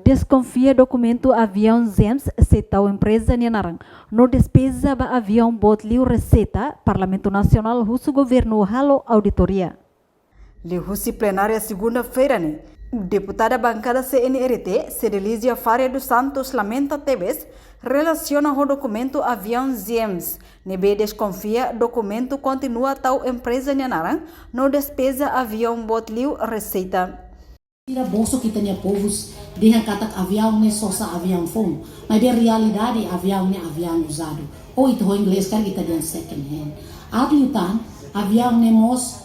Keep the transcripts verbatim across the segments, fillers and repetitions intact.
deskonfia dokumentu aviaun Gems sei tau empreza nia naran no despeza ba aviaun boot liu reseita, Parlamentu Nasionál husu governu halo auditoria. Liuhusi plenária segunda-feira ne'e, deputada bankada C N R T, Cedelizia Faria dos Santos, lamenta tebes relasiona ho dokumentu aviaun Gems, ne'ebé deskonfia dokumentu kontinua tau empreza nia naran no despeza aviaun boot liu reseita. Sira bosok ita-nia povus dehan katak aviaun ne'e sosa aviaun foun, maibé realidade aviaun ne'e aviaun uzadu, ou ita ho inglés karik ita dehan second hand. Aat liután, aviaun ne'e mós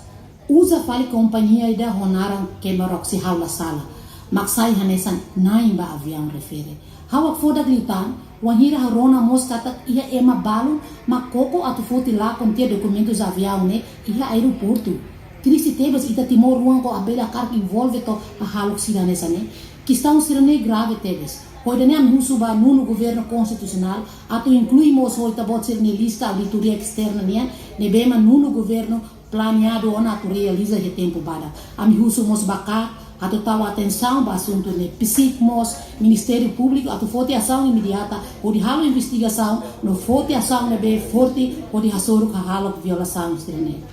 uza fali kompañia ida ho naran Kemerox, se ha'u la sala, mak sai hanesan na'in ba aviaun refere. Ha'u hakfodak liután, wainhira ha'u rona mós katak iha ema balun mak koko atu foti lakon tiha dokumentus aviaun ne'e iha aeroportu. Triste tebes, ita timoroan ko abela karik envolve to'o hahalok sira hanesan ne'e. Kestaun sira-ne'e grave tebes. Ho ida-ne'e ami husu ba nonu governu konstitusionál atu inklui mós ho ita-boot sira-nia lista auditoria esterna nian, ne'ebé mak nonu governu planeadu ona atu realiza iha tempu badak. Ami husu mós ba KAK atu tau atensaun ba asuntu ne'e. Psik mós Ministériu Públiku atu foti asaun imediata hodi halo investigasaun no foti asaun ne'ebé forte hodi hasoru hahalok violasaun sira-ne'e.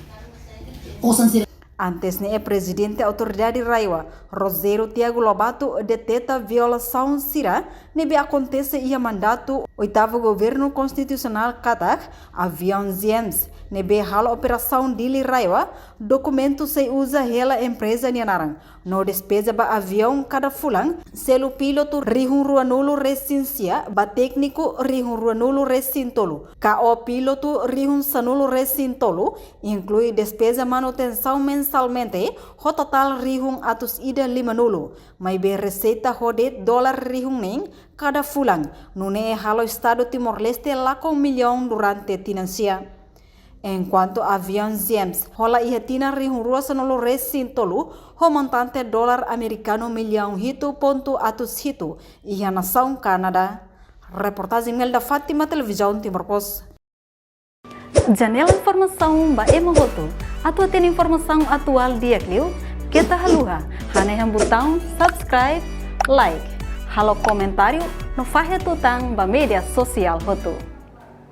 Osan sira. Antes ne'e, Prezidente Autoridade RAEOA, Rogério Tiago Lobato, deteta violasaun sira ne'ebé akontese iha mandatu oitavu governu konstitusionál katak aviaun Gems ne'ebé halo operasaun Dili RAEOA, dokumentu sei uza hela empreza nia naran no despeza ba aviaun kada fulan, selu pilotu rihun ruanulu resin sia ba tékniku rihun ruanulu resin tolu, ka o pilotu rihun sanulu resin tolu, inklui despeza manutensaun mensalmente ho totál rihun atus ida limanulu, maibé reseita ho de'it dolar rihun neen kada fulan, nune'e halo Estadu Timor-Leste lakon millaun durante tinan sia. Enkuantu aviaun Gems hola iha tinan rihun rua sanulu resin tolu ho montante dolar amerikanu millaun hitu pontu atus hitu iha nasaun Kanadá. Reportajen Melda Fátima, Televizaun Timor Post. Janela informasaun ba ema hotu. Atu hatene informasaun atuál di'ak liu, keta haluha hanehan butaun subscribe, like, halo komentáriu no fahe tutan ba média sosiál hotu.